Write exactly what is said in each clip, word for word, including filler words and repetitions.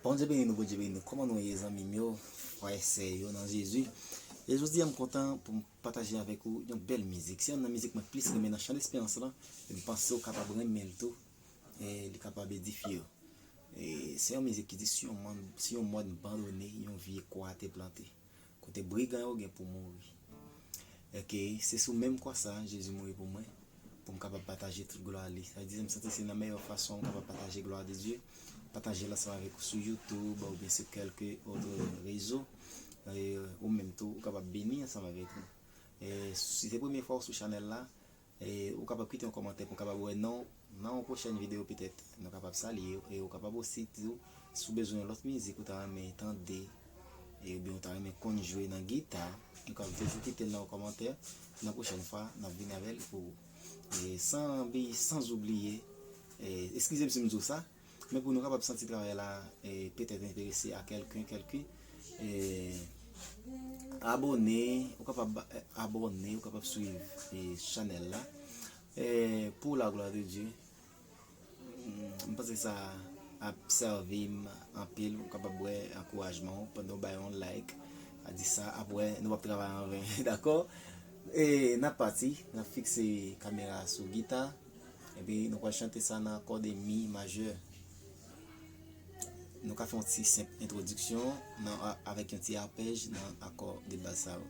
Bondye beni nou, Bondye beni nou. Kòman nou ye, zanmi m yo, frè e sè yo nan Jezi? E jodi a, m kontan pou m pataje avèk ou yon bèl mizik. Se youn nan mizik mwen plis renmen nan chan esperyans lan. E m panse ou kapab renmen l tou. E li kapab edifye w. E se yon mizik ki di, si yon mòn, si yon mòn bandone, yon vye kwa te plante. Kote brigan yo gen pou mouri. Oke, se sou menm kwa sa, Jezi mouri pou mwen, pou m kapab pataje tout glwa li. Sa vle di, m santi se nan meyè fason m kapab pataje glwa de Dye. Pataje l ansanm avèk ou sou YouTube oubyen sou kèlke òt rezo. E, ou menm tou, ou kapab beni ansanm avèk nou. E, si se premye fwa ou sou chanèl la, e, ou kapab kite yon kòmantè pou m kapab wè non w nan yon pwochèn videyo petèt. Nou kapab salye w, e ou kapab osi tou, si w bezwen yon lòt mizik ou ta renmen tande, e oubyen ou ta renmen konn jwe nan gita, ou kapab toujou kite l nan yon kòmantè. Nan pwochèn fwa, n ap vini avè l pou ou. E san bi-, san oubliye, e, eskize m si m di w sa, men pou nou kapab santi travay la, e, petèt enterese a kèlken, kèlken, e, abòne, ou kapab ba-, abòne, ou kapab swiv, e, chanèl la. E, pou la glwa de Dye, mm, m panse sa ap sèvi m anpil, ou kapab wè ankourajman w pandan w bay yon like, a di sa, apre nou p ap travay anven, dakò? E n ap pati, n ap fikse kamera sou gita. Epi nou pral chante sa nan akò de mi majè. Nou ka fè yon ti senp entwodiksyon nan, a-, avèk yon ti apèj nan akò de baz sa yo.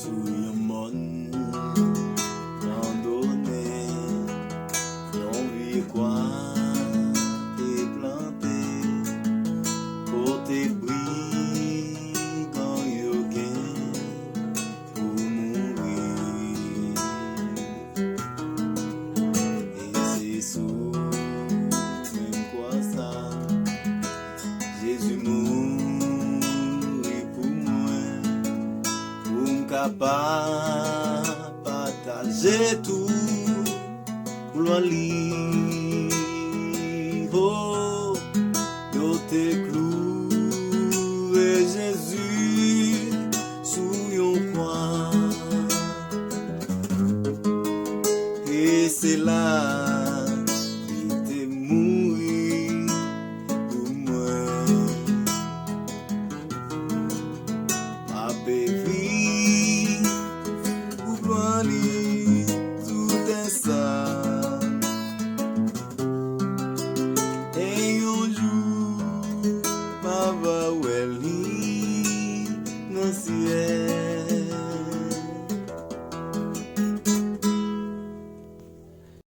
Sou yon mòn randone, yon vye kwa te plante, kote brigan yo gen pou mouri. E se sou menm kwa sa, Jezi mouri pou mwen, pou m kapab pataje tou glwa li. Oh, yo te kloure Jezi sou yon kwa. E se la li te mouri.